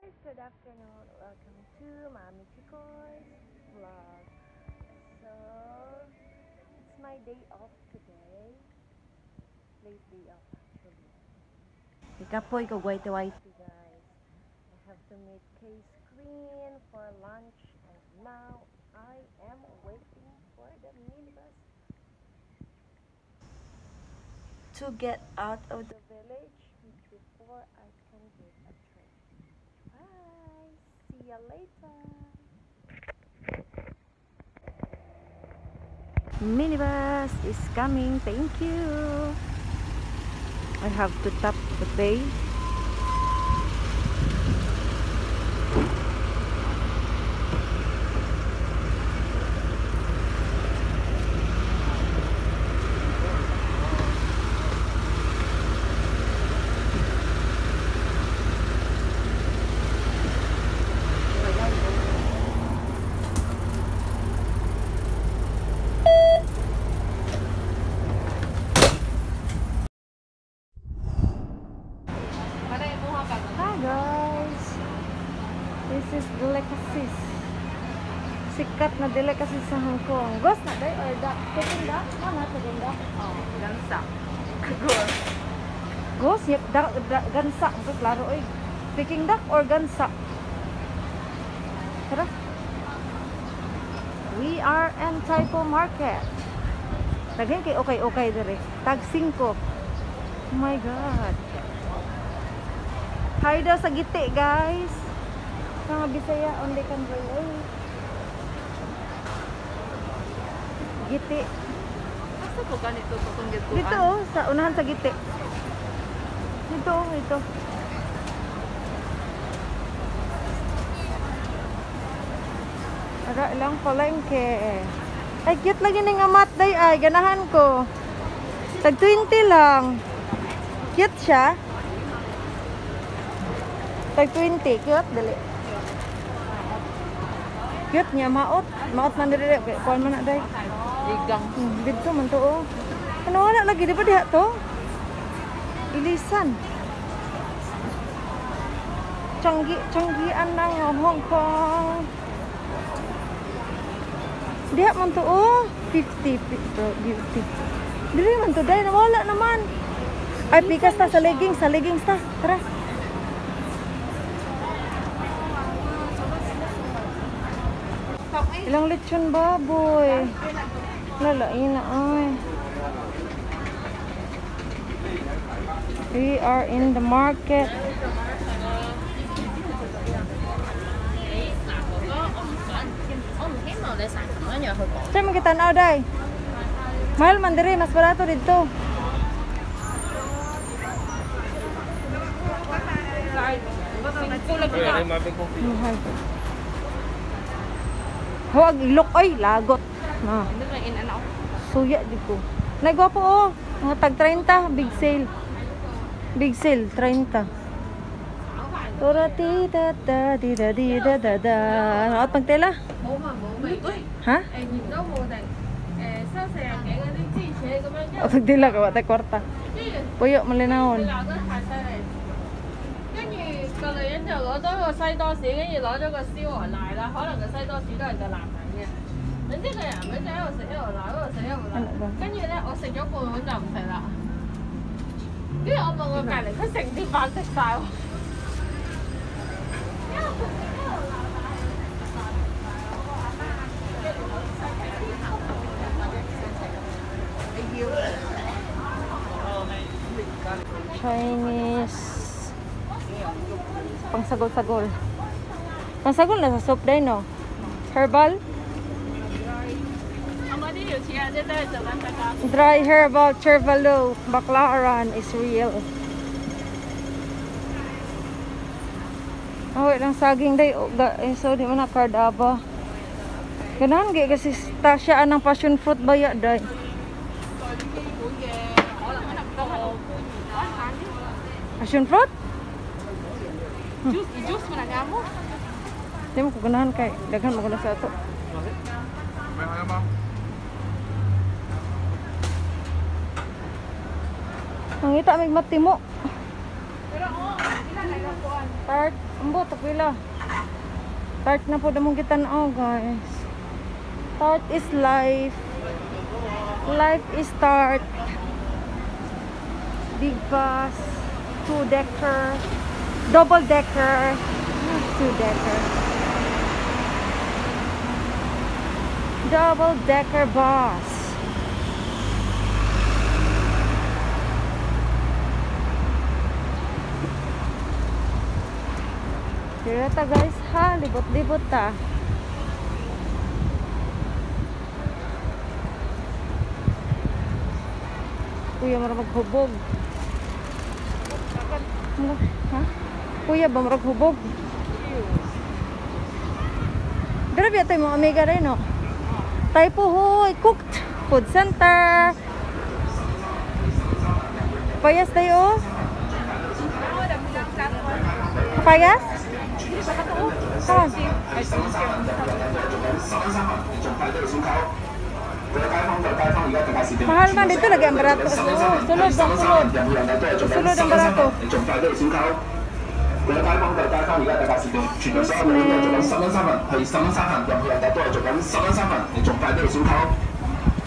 Good afternoon. Welcome to Mami Chikoy's vlog. So, it's my day off today. Late day off, actually. Ikapoy ko whitey whitey, guys. I have to meet Case Green for lunch, and now I am waiting for the minibus to get out of the village before I can get a train. Bye! See you later! Minibus is coming. Thank you. I have to tap the pay. Hi guys! This is delicacies. Sikat na delicacies sa Hong Kong. Ghost na day or da? Cooking da? Ano cooking da? Oh, gansa. Ghost. Ghost? Yep, da, da, gansa. Ito, klaro oy. Peking duck or gansa? Tara. We are in Tai Po Market. Daghan kay okay-okay dire. Tag 5. Oh my God. Hi daw sa giti, guys. Mga Bisaya only can relate. Giti. Asa ko ganito to kung gituan? Dito oh, sa unahan sa giti. Dito oh, ito. Ara lang palengke. Ay, cute lagi ning amat day ay ganahan ko. Tag 20 lang. Cute siya. Tag 20, cute dali. Cute niya maot. Maot man diri kuan man na day. Igang. Didto man to oh. Ano wala lagi di ba diha to? Ilisan. Changi, Changgian ng Hong Kong. Diha man to oh. 50 beauty. Dili man to day, wala naman. Ay pikas ta sa leggings ta. Tara. Ilang lechon baboy. Lalain na ay. We are in the market. Saan man kita tanaw day? Mahal man diri, mas barato dito. Mahal. Huwag ilok ay lagot. Na. Suya di ko. Nagwapo oh. Mga tag 30, big sale. Big sale 30. Tora ti da da di da di da da da. Ano pang tela? Ha? O pag tela ka wa tay kwarta. Puyo malinawon. 個女人就攞咗個西多士，跟住攞咗個燒鵝奶啦。可能個西多士都係個男人嘅。總之個男人就喺度食一路鬧，一路食一路鬧。跟住咧，我食咗半碗就唔食啦。跟住我問我隔離，佢成碟飯食晒喎。 Chinese. Pangsagol-sagol. Pangsagol na sa soup day, no? Herbal? Dry herbal chervalo. Baclaran is real. Oh, ilang saging day. Oh, eh, so, di mo na cardaba. Ganahan, kasi tasya anang passion fruit ba ya, day? Passion fruit? Juice, juice man ang amo. Di mo ko ganahan kay daghan mo na sa ato. Mangita mig matimo. Pero oh, Tart, Ambot, pila. Tart na po namong gitan-aw, guys. Tart is life. Life is tart. Big bus, two-decker, double-decker, two-decker. Double-decker bus. Tira ta guys ha, libot-libot ta. Kuya murag maghubog. Ha? Kuya ba murag hubog? Dara biya tayo mga amiga rin, no? Tai Po Hoi Cooked Food Center. Payas tayo. Payas? Come on. Mahal man dito lagi ang barato. Oh, sulod ang sulod. Sulod ang barato.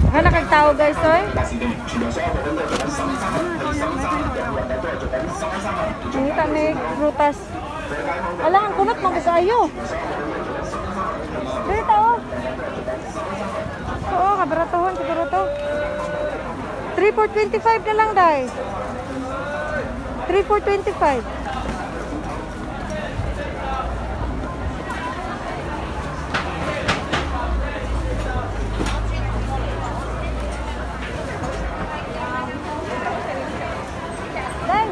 Hala kag tao guys, oy. Ngita may prutas. Ala ang kunot mo kaayo. Dito oh. Oo, kabaratohon siguro to. 3 for 25 na lang dai. 3 for 25. Dai.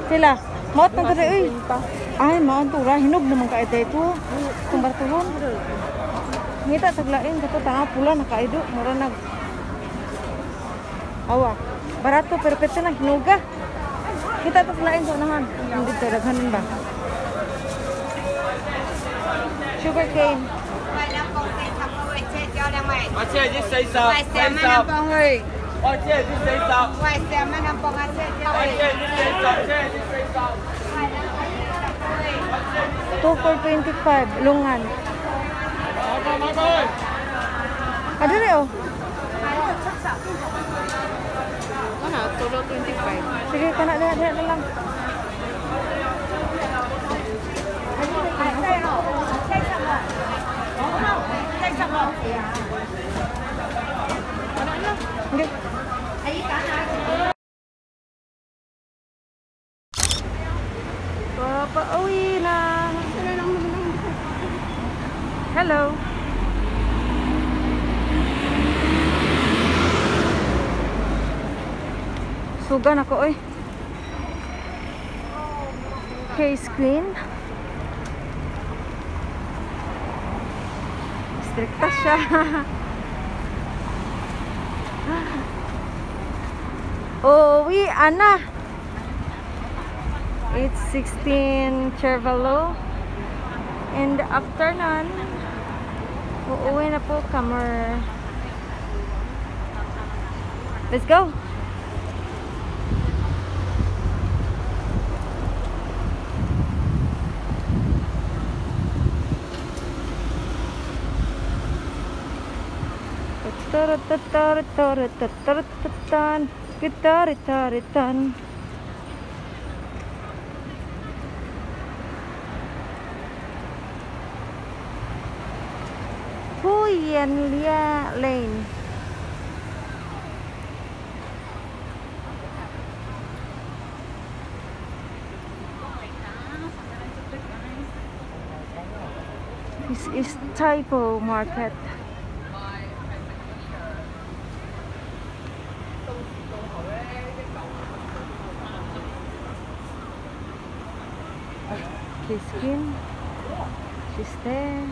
Sila, maot na diri oy. Ay, maon to ra hinog naman kay dito. Kung bartuhon. Ngita taglain kato tanga pula na kaido, mura nag awa. Barato pero pwede na hinuga. Kita to lain sa unahan. Hindi to daghanon ba? Sugar cane. 2 for 25, lungan. Ano rin oh? Ano, 25. Sige, kana na lang. Papauwi na. Hello. Sugan ako oy. Case Queen. Strikta siya. Oh, we ana. It's 16 Cervelo in the afternoon. Uuwi na po kami. Let's go. Tan. Yen Lia Lane. This is Tai Po Market. His skin, she's there.